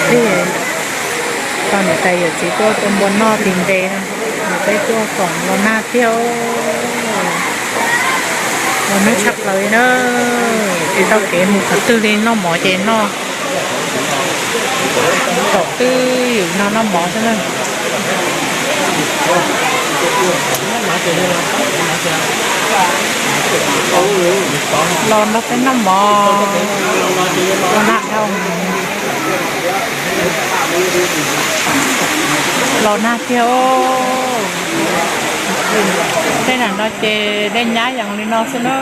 Ej, tos niam tais yawm txiv tuaj tua npua noj tim ntev no, peb tuaj koom los nag thiab. Los nag tshaj plaws li na, tsis tau kev mus qhov twg li, noj mov ces noj. Thaum twg yus no noj mov xwb na. Los nrog peb noj mov, los nag dhau. Los nag tiag. Tej nam no ces dej nyab yees li no xwb na.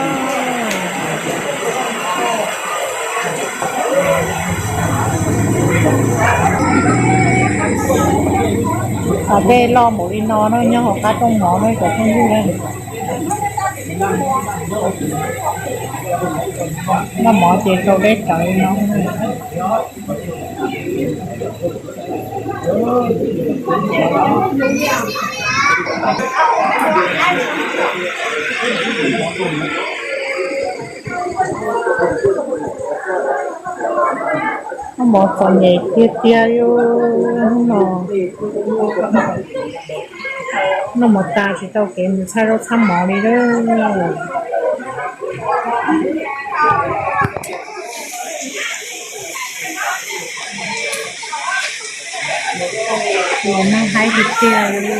Xav dej loj npaum li no na, nyob hauv qab rooj mov na cov phooj ywg na. Noj mov ces rau dej rawv li no. Noj mov txom nyem tiag tiag li no. Noj mov tas tsis tau kev mus txhab zaub txhab mov li lawm. Los nag haib tiag tiag li.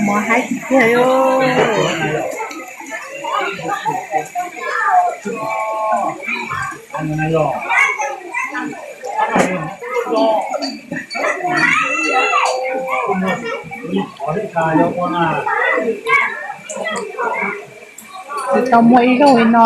Mov haib tiag tiag li. Tsis tau muaj ib zaug li no.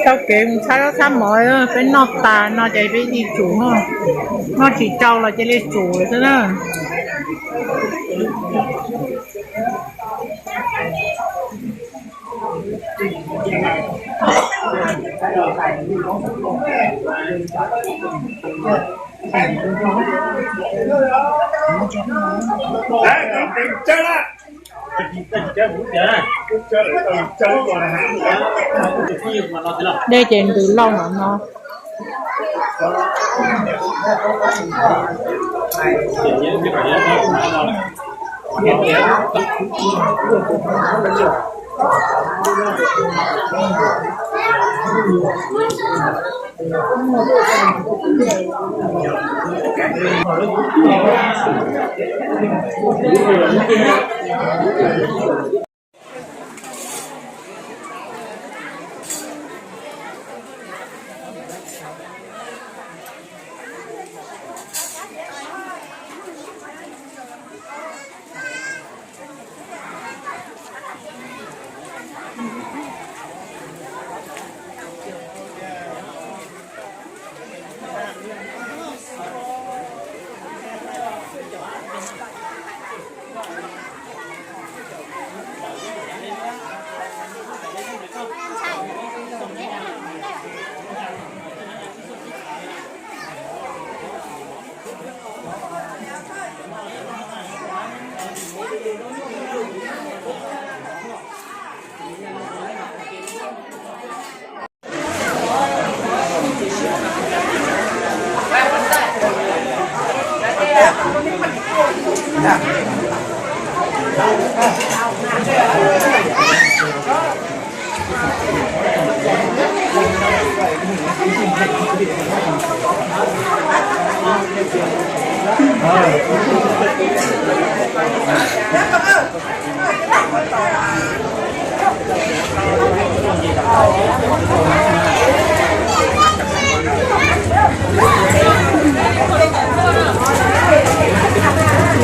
Tau kev mus txhab zaub txhab mov, peb noj tas no ces peb cia li tsum, noj tsis tsau los cia li tsum xwb na. Dej ces ntws lauj no no.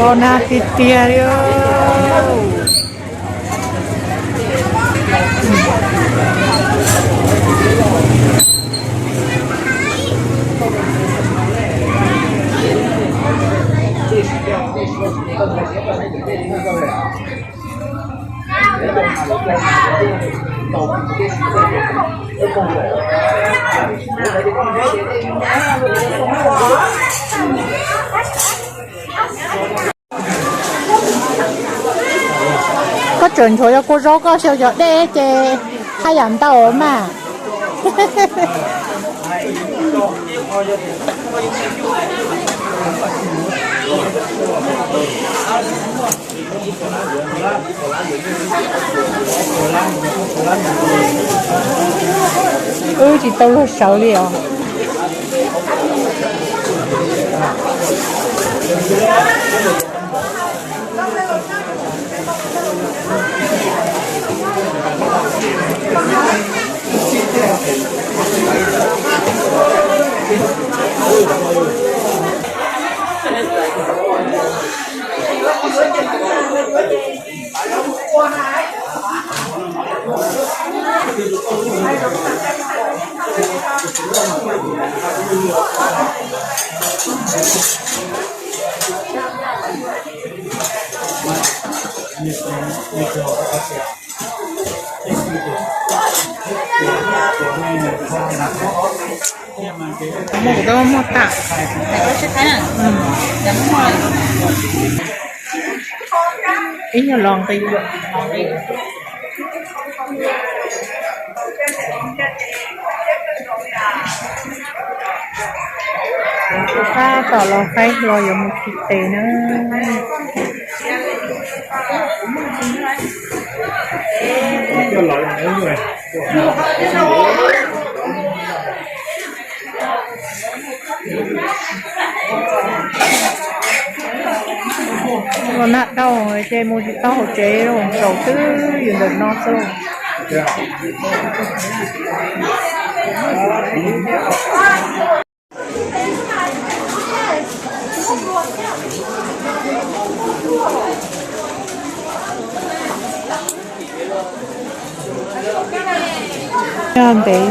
Nag tiag tiag li. Koj tseem nchuav cov kua zaub, koj xyaw cov dej ces haj yam ntau mas. Wb tsis tau luag sawv li os. Muaj kuv muaj tas. Ib nyuag los nqi. Tus qab tom los qaib hluas yuav mus khi tes na. Los nag dhau ces mus tsis tau hauv tsev, zaum xwb yus ntawm no xwb. Ntev.